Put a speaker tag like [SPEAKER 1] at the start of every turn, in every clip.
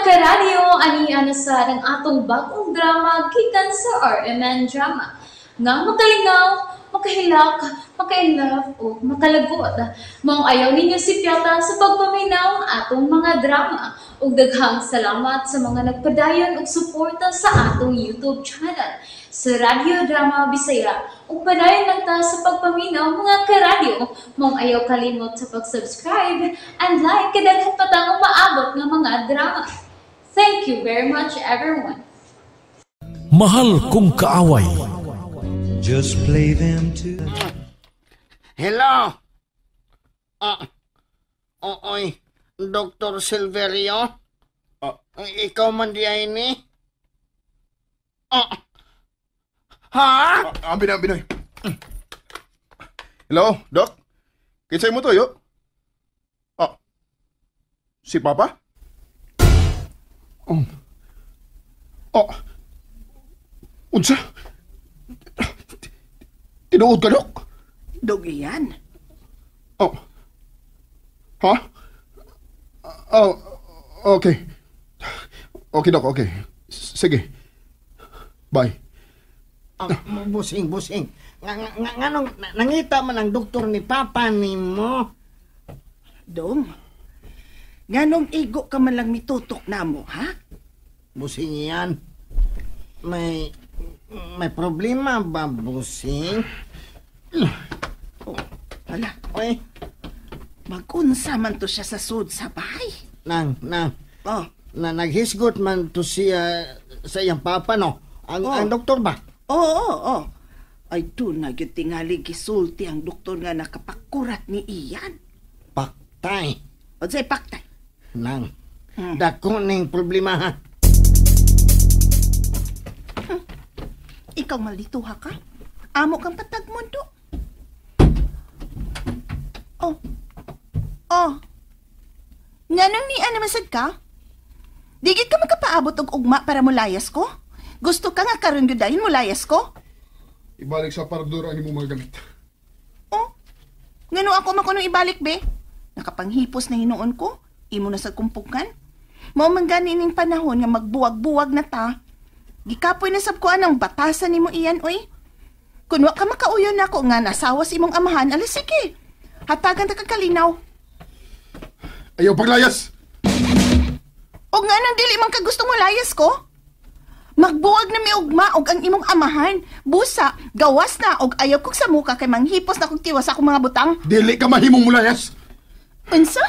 [SPEAKER 1] Karadyo, ani ana sa ang atong bagong drama gikan sa RMN Drama nga makalingaw, makahilak, maka-inlove o makalagot. Maong ayaw ninyo sipyata sa pagpaminaw ang atong mga drama. Ug daghang salamat sa mga nagpadayon og suporta sa atong YouTube channel sa Radyo Drama Bisaya. Ug padayon lang ta sa pagpaminaw, mga karadyo. Maong ayaw kalimot sa pag-subscribe and like kay daghan pa tang umaabot nga mga drama. Thank you very much, everyone.
[SPEAKER 2] Mahal Kong Kaaway.
[SPEAKER 3] Just play them to
[SPEAKER 4] Hello? Ah, ooy, Dr. Silverio?
[SPEAKER 5] Ah.
[SPEAKER 4] Ikaw man di ay ni? Ah, ha?
[SPEAKER 5] Ah, Binoy, Binoy. Hello, Doc? Kinsay mo to, yo? Ah, si Papa? Oh. Oh. Unsa? Tinuod ka, Doc?
[SPEAKER 6] Dog iyan.
[SPEAKER 5] Oh. Ha? Oh, okay. Okay, Doc, okay. Sige. Bye.
[SPEAKER 4] Ah, busing, busing. Nga, nga, nga, nganong, nangita man ang doktor ni Papa nimo.
[SPEAKER 6] Dong. Nganong igo ka man lang mitutok na mo, ha?
[SPEAKER 4] Busing yan. May problema ba, busing?
[SPEAKER 6] Oh, hala,
[SPEAKER 4] Oy,
[SPEAKER 6] magunsa man to siya sa sud sa bahay.
[SPEAKER 4] Nang, nang,
[SPEAKER 6] Oh,
[SPEAKER 4] na naghisgot man to siya sa iyang papa, no? Ang,
[SPEAKER 6] Oh.
[SPEAKER 4] ang doktor ba?
[SPEAKER 6] Oo, oo, oo. Ay, doon na gyud tingali gisulti ang doktor nga nakapakurat ni Ian.
[SPEAKER 4] Paktay.
[SPEAKER 6] Unsay paktay?
[SPEAKER 4] Nang, dako ning problema, ha?
[SPEAKER 6] Ikaw maldituha ka? Amo kang patag mundo. Oh. Oh. Nganong niya naman sad ka? Digit ka makapaabot og ugma para mulayas ko? Gusto ka nga karon gyud dayon mulayas ko?
[SPEAKER 5] Ibalik sa parador ang imong mga gamit.
[SPEAKER 6] Oh. Ngano ako man kunong ibalik be? Nakapanghipos na hinuon ko. Imo na sa kumpukan. Mao man gani ning panahon nga magbuwag-buwag na ta. Gikapoy na sab ko anang batasan nimo iyan oy. Kun wa ka makauyon nako nga nasawa sa imong amahan, alas sige. Hatagan ta kag kalinaw.
[SPEAKER 5] Ayaw paglayas!
[SPEAKER 6] Og nga nang dili man ka gusto mo layas ko? Magbuwag na mi ugma og ang imong amahan. Busa, gawas na og ayaw kog sa muka kay manghipos na kog tiwas sa akong mga butang.
[SPEAKER 5] Dili ka mahimong mulayas!
[SPEAKER 6] Unsa?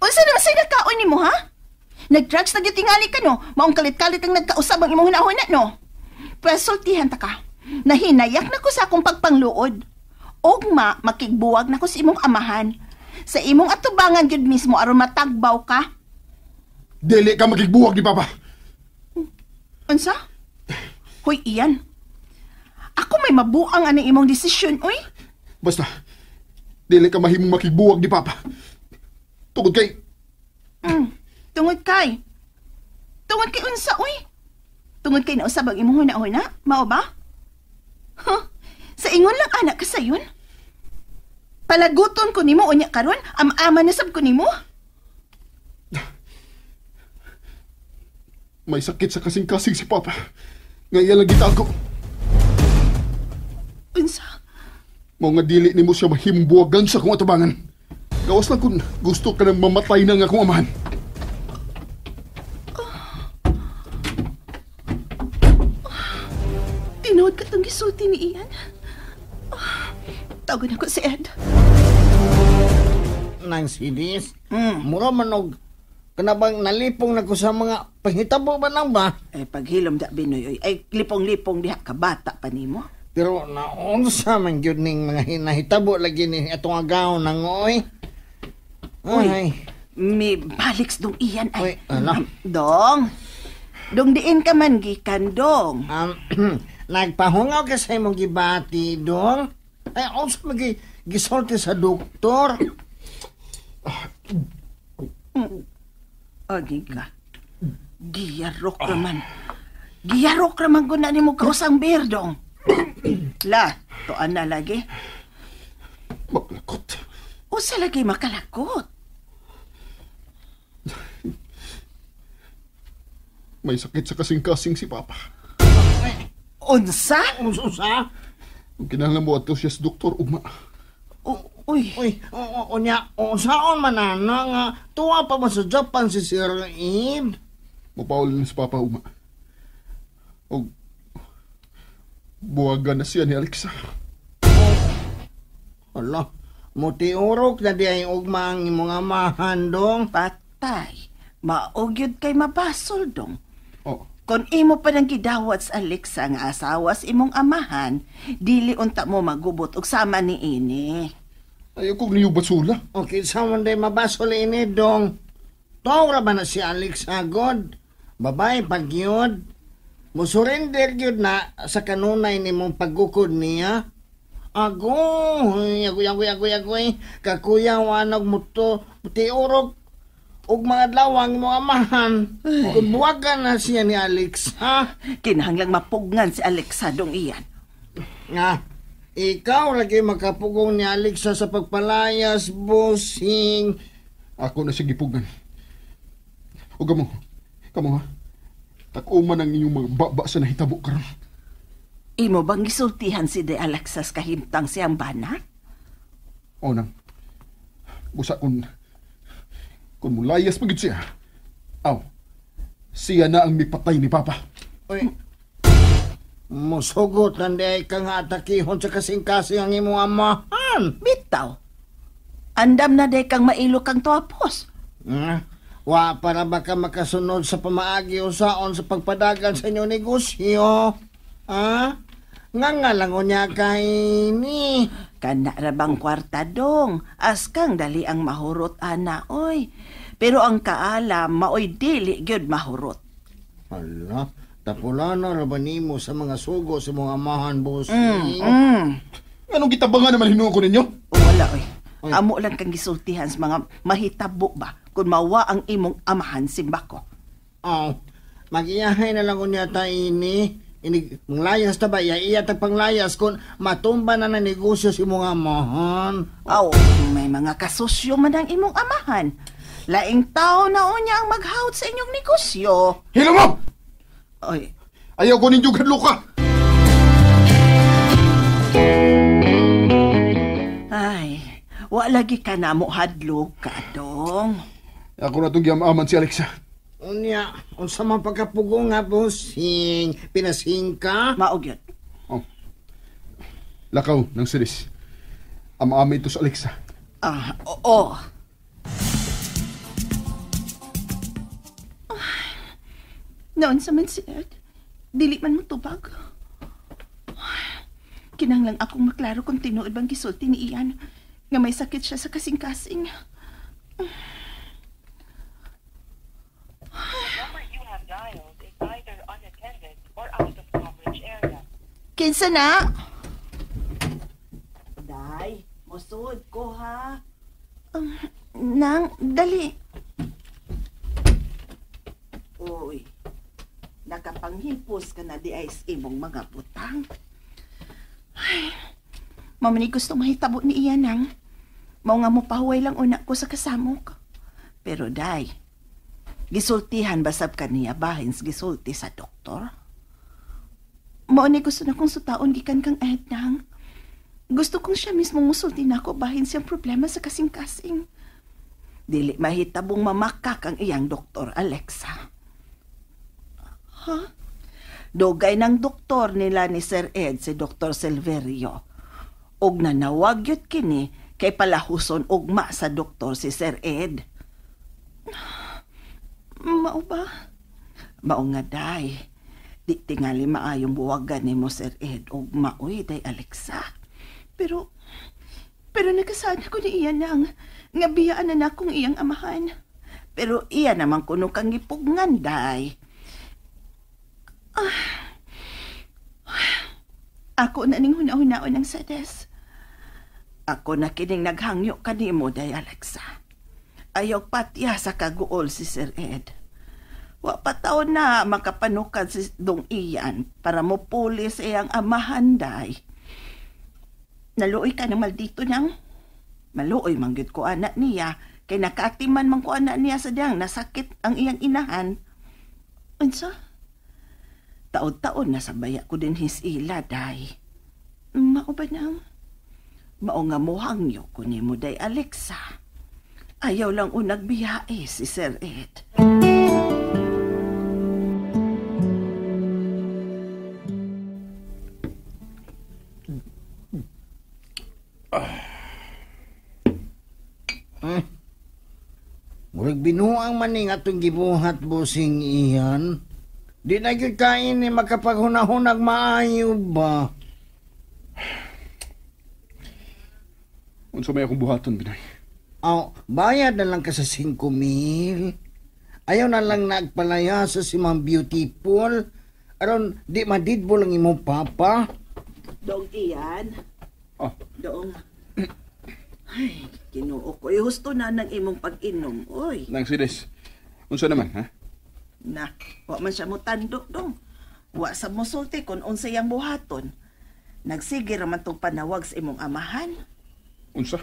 [SPEAKER 6] Unsa naman say nakaon nimo, ha? Nag-drugs na gyud tingali ka, no? Maong kalit-kalit ang nagkausab ang imong hunahuna, no? Pwes sultihan ta ka. Nahinayak na ko sa akong pagpangluod. Ugma, makigbuwag na ko sa imong amahan. Sa imong atubangan gyud mismo aron matagbaw ka.
[SPEAKER 5] Dili ka makigbuwag ni Papa!
[SPEAKER 6] Unsa? Hoy, Ian. Ako may mabuang anang imong desisyon, oy.
[SPEAKER 5] Basta, dili ka mahimong makigbuwag ni Papa. Tungod kay,
[SPEAKER 6] Tungod kay. Tungod kay unsa, oy? Tungod kay nausab ang imong huna-huna? Mao ba? Huh? Sa ingon lang anak ka sayon? Palaguton ko nimo unya karon, am-ama na sab ko nimo.
[SPEAKER 5] May sakit sa kasing-kasing si Papa. Nga iya lang gitago.
[SPEAKER 6] Unsa?
[SPEAKER 5] Mao nga dili nimo siya mahimong buwagan sa akong atubangan. Gawas lang kung gusto ka nang mamatay na nga akong amahan.
[SPEAKER 6] Tinuod ka tong gisulti ni Ian. Oh, tawagan ako si Ed.
[SPEAKER 4] Nang sidis, mura man og kanabang nalipong na ko sa mga panghitabo ba nang ba?
[SPEAKER 6] Ay, paghilom da, Binoy, oy. Ay, lipong-lipong diha ka, bata pa nimo.
[SPEAKER 4] Pero naunsa man gyud ning mga hinahitabo lagi ni atong agaw nang oy.
[SPEAKER 6] Uy.
[SPEAKER 4] Ay,
[SPEAKER 6] May baliks dong Ian
[SPEAKER 4] Uy,
[SPEAKER 6] ay.
[SPEAKER 4] ala.
[SPEAKER 6] Dong. Dong diin ka man gikan dong.
[SPEAKER 4] Nagpahungaw ka sa imong gibati dong. Ay, unsa man gisulti sa doktor?
[SPEAKER 6] Agi ka. Giyarok raman. Giyarok raman ko na nimo kausang beer dong. La, tuan na lagi.
[SPEAKER 5] Maglakot.
[SPEAKER 6] Usa lagi makalakot.
[SPEAKER 5] May sakit sa kasing-kasing si Papa.
[SPEAKER 6] Unsa?
[SPEAKER 4] Unsa?
[SPEAKER 5] Kung kinahanglan mo ato siya sa doktor, ugma.
[SPEAKER 6] Uy.
[SPEAKER 4] Uy, unya, unsaon man ana nga tuwa pa man sa Japan si Sir Ed.
[SPEAKER 5] Mapaul na si Papa, ugma. Og buwagan na siya ni Alexa.
[SPEAKER 4] Hala, mutiurok na di ay ugma ang imong amahan dong.
[SPEAKER 6] Patay. Maogyod kay mabasol dong.
[SPEAKER 5] Oh.
[SPEAKER 6] Kung imo pa nang gidawat sa Alexa nga asawa sa imong amahan, dili unta mo magubot og sama ni ini.
[SPEAKER 5] Ayaw kong niyo basula.
[SPEAKER 4] Okay, sa man day mabasol ini dong. Tawra ba na si Alexa god? Babay pagyod. Musurrender gyud na sa kanunay nimong paggukod niya. Agoy, agoy, agoy, agoy, agoy. Kakuyaw anog muto, tiurok og mga adlaw ang imong amahan. Kung buwagan na siya ni Alex, ha?
[SPEAKER 6] Kinahanglang mapugngan si Alexa dong iyan.
[SPEAKER 4] Nga, ikaw lagi makapugong ni Alexa sa pagpalayas, busing.
[SPEAKER 5] Ako na siya gipugan. O kamo, kamo ha? Takuman ang inyong mga baba sa nahitabo karon.
[SPEAKER 6] Imo bang gisultihan si De Alexas kahimtang siyang bana?
[SPEAKER 5] O nang, busa kung mulayas pagid siya. Aw, siya na ang mipatay ni Papa.
[SPEAKER 4] Uy, musugot lang di ay kang atakihon sa kasing-kasing ang imong amahan.
[SPEAKER 6] Bitaw, andam na day kang mailo kang tuapos.
[SPEAKER 4] Wa para baka makasunod sa pamaagi o saon sa pagpadagan sa inyong negosyo. Ha? Nga nga lang o niya kay ni.
[SPEAKER 6] Kana ra bang kwarta dong? Askang dali ang mahurot ana oy. Pero ang kaalam maoy dili gyud mahurot.
[SPEAKER 4] Hala, tapulana ra ba nimo sa mga sugo sa mga amahan, bossing?
[SPEAKER 5] Anong gitabangan naman hinuon ko ninyo?
[SPEAKER 6] Wala oy. Amo lang kang gisultihan sa mga mahitabo ba kung mawa ang imong amahan simbako.
[SPEAKER 4] Oh, magiyahay na lang unya ta ini. Ini manglayas ta ba? Iya ta panglayas kung matumba na na negosyo sa imong amahan.
[SPEAKER 6] Aw, may mga kasosyo man ang imong amahan. Laing tao na unya ang maghawt sa inyong negosyo.
[SPEAKER 5] Hilo mo!
[SPEAKER 6] Oy.
[SPEAKER 5] Ayaw ko ninyo gadlo ka!
[SPEAKER 6] Ay, wa lagi ka na mo hadlo ka, dong.
[SPEAKER 5] Ako na itong giyamaman si Alexa.
[SPEAKER 4] Unya, unsa man pagkapugong nga, bossing? Pinasing ka?
[SPEAKER 6] Maog yun.
[SPEAKER 5] Oh. Lakaw ng siris. Ama-ama ito sa Alexa.
[SPEAKER 6] Ah, oo. Noon sa man si Ed, dili man mo tubag. Kinahanglan akong maklaro kung tinuod bang gisulti ni Ian nga may sakit siya sa kasing-kasing. Kinsa na? Day, musud ko ha. Nang, dali. Uy, nakapanghipos ka na di ay sa imong mga butang. Ay, mama ni gusto mahitabo ni Ian nang. Mao nga mo pahuway lang una ko sa kasamok. Pero day, gisultihan basab ka niya bahin gisulti sa doktor? Mao ni gusto na kong sutaon gikan kang Ed nang. Gusto kong siya mismo musulti na ako bahin siyang problema sa kasing-kasing. Dili mahitabong mamakak ang iyang doktor, Alexa. Huh? Dugay ng doktor nila ni Sir Ed si Dr. Silverio. Og nanawag yun kini kay palahuson ugma sa doktor si Sir Ed. Mao ba? Mao nga day. Di tingali maayong buwagan ni mo Sir Ed og maoy day Alexa. Pero nakasana ko ni Ian nang nga biyaan na nakong iyang amahan. Pero iya naman kuno kang gipugnan day. Ako na ning huna-hunaon ng sades. Ako na kining naghangyo kanimo day Alexa. Ayaw patya sa kaguol si Sir Ed. Wa pa taon na makapanukad si Dong Ian para mupuli sa iyang amahan day. Naluoy ka ng maldito nang. Maluoy manggit ko anak niya kay nakaatiman man ko anak niya sa diyang nasakit ang iyang inahan. Unsa? Taon-taon na sa baya ko din his ila, day. Mao ba nang? Mao nga muhangyo ko ni mo, day Alexa. Ayaw lang unag biyahe si Sir Ed.
[SPEAKER 4] Murag binuang maning atong gibuhat, Bossing Ian. Di na gyud kain ni makapaghunahunag maayo ba?
[SPEAKER 5] Unsa may akong buhaton, Binoy?
[SPEAKER 4] Aw, bayad na lang ka sa 5,000. Ayaw na lang nagpalaya sa si Ma'am Beautiful. Aron, di madidbo lang imong papa.
[SPEAKER 6] Dong Ian.
[SPEAKER 5] Ah.
[SPEAKER 6] Dong. Ay, Ginoo ko. Husto na ng imong pag-inom, oy.
[SPEAKER 5] Nang sides. Unsa naman, ha?
[SPEAKER 6] Na, wa man siya mo tando, dong. Wa sa mosulti kung unsay ang buhaton. Nagsige raman tong panawag sa imong amahan.
[SPEAKER 5] Unsa?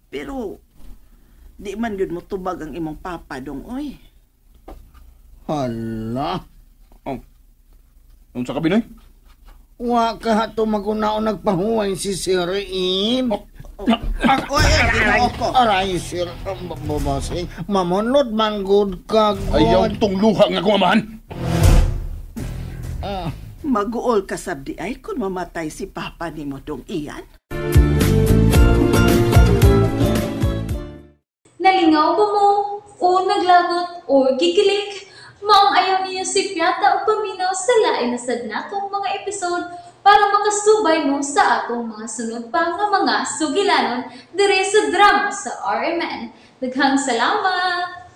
[SPEAKER 6] Pero, di man yun mo tubag ang imong papa, dong, oy.
[SPEAKER 4] Hala.
[SPEAKER 5] Oh. Unsa ka, Binoy?
[SPEAKER 4] Wa ka hato magunao nagpahuway si Sir Ed.
[SPEAKER 5] Oh.
[SPEAKER 6] Oy, ay, Ginoo ko.
[SPEAKER 4] Aray, Sir Bossing. Mamunod man good ka, good.
[SPEAKER 5] Ayaw tong luha nga akong amahan.
[SPEAKER 6] Maguol ka sabdi ay kung mamatay si papa ni mo, dong Ian.
[SPEAKER 1] Nalingaw ba mo? O naglagot o gikilig? Maong ayaw niyo si Piata o paminaw sa lain na sad natong mga episode para makasubay mo sa atong mga sunod pa nga mga sugilanon dire sa drama sa RMN. Daghang salamat!